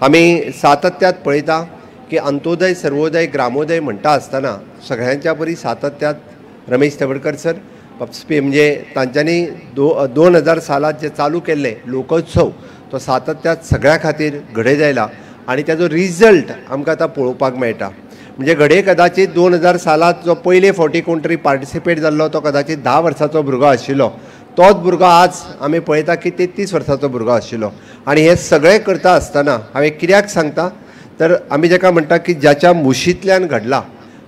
आमी सातत्यात पळयता की अंत्योदय सर्वोदय ग्रामोदय म्हणटा आसतना सगळ्यांच्या बरी सातत्यात रमेश तवडकर सर म्हणजे तांच्यांनी 2000 सालात जे चालू केल्ले लोकोत्सव तो सातत्यात सगळ्या खातीर घडयत आयला आनी ताजो रिजल्ट आमकां आतां पळोवपाक मेळटा. म्हणजे घडये कदाचित 2000 सालात जो पयले फावटी कोण तरी पार्टिसिपेट जाल्लो तो कदाचित 10 वर्साचो भुरगो आशिल्लो, तोच भुरगो आज आमी पळयता की 33 वर्साचो भुरगो आशिल्लो. आनी हे सगळें करता आसतना हांवें कित्याक सांगता तर आमी जेका म्हणटा की ज्याच्या मुशींतल्यान घडला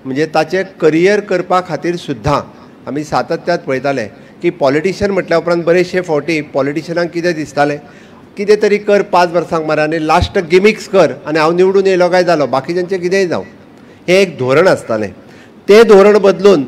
म्हणजे ताचें करियर करपा खातीर सुद्दां आमी सातत्यात पळयताले की पॉलिटिशन म्हटल्या उपरांत बरेचशे फावटी पॉलिटिशनांक कितें दिसतालें, कितें तरी कर 5 वर्सांक मार आनी लास्ट गिमिक्स कर आनी हांव निवडून येयलो काय जालो, बाकीच्यांचें कितेंय जावं, हें एक धोरण आसतालें. तें धोरण बदलून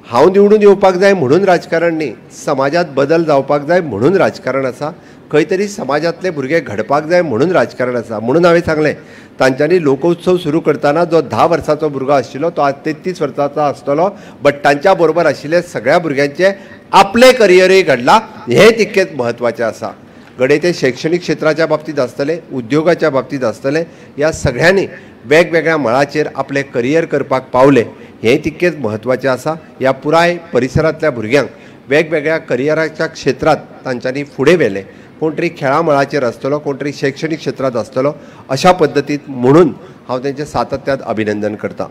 हांव निवडून येवपाक जाय म्हणून राजकारण न्ही, समाजांत बदल जावपाक जाय म्हणून राजकारण आसा, खंय तरी समाजांतले भुरगे घडपाक जाय म्हणून राजकारण आसा. म्हणून हांवें सांगलें तांच्यांनी लोकोत्सव सुरू करतना जो 10 वर्साचो भुरगो आशिल्लो तो आज 33 वर्साचो आसतलो, बट तांच्या बरोबर आशिल्ले सगळ्या भुरग्यांचे आपलें करियरूय घडलां हें तितकेंच म्हत्वाचें आसा. घडये ते शैक्षणीक क्षेत्राच्या बाबतींत आसतलें, उद्योगाच्या बाबतींत आसतलें, ह्या सगळ्यांनी वेगवेगळ्या मळाचेर आपलें करियर करपाक पावले हें तितकेंच म्हत्वाचें आसा. ह्या पुराय परिसरांतल्या भुरग्यांक वेगवेगळ्या करियराच्या क्षेत्रांत तांच्यांनी फुडें व्हेलें, कोण तरी खेळा मळाचेर आसतलो, कोण तरी शैक्षणीक क्षेत्रांत आसतलो, अशा पद्दतींत म्हणून हांव तेंचें सातत्यात अभिनंदन करता.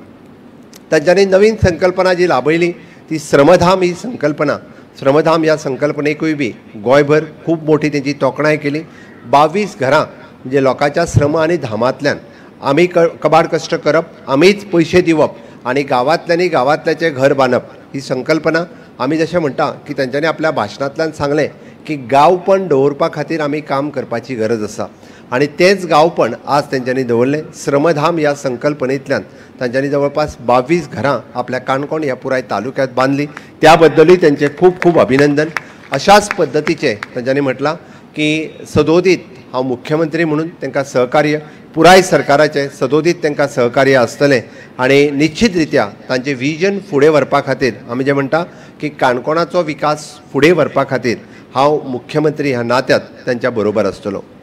तांच्यांनी नवीन संकल्पना जी लाबयली ती श्रमधाम ही संकल्पना, श्रमधाम ह्या संकल्पनेकूय बी गोंयभर खूब मोठी तेंची तोखणाय केली. 22 घरां म्हणजे लोकांच्या श्रम आनी धामांतल्यान आमी कबाड कश्ट करप, आमीच पयशे दिवप आनी गांवांतल्यांनी गांवांतल्याचें घर बांदप ही संकल्पना आमी जशें म्हणटा की तांच्यांनी आपल्या भाशणांतल्यान सांगलें की गांवपण दवरपा खातीर आमी काम करपाची गरज आसा आनी तेंच गांवपण आज तेंच्यांनी दवरलें. श्रमधाम ह्या संकल्पनेंतल्यान तांच्यांनी जवळपास 22 घरां आपल्या काणकोण ह्या पुराय तालुक्यांत बांदली, त्या बद्दलूय तेंचें खूब खूब अभिनंदन. अशाच पद्दतीचें तांच्यांनी म्हटलां की सदोदीत हांव मुख्यमंत्री म्हणून तांकां सहकार्य, पुराय सरकाराचें सदोदीत तांकां सहकार्य आसतलें आनी निश्चित रित्या तांचें विजन फुडें व्हरपा खातीर आमी जें म्हणटा की काणकोणाचो विकास फुडें व्हरपा खातीर हांव मुख्यमंत्री ह्या नात्यांत तांच्या बरोबर आसतलो.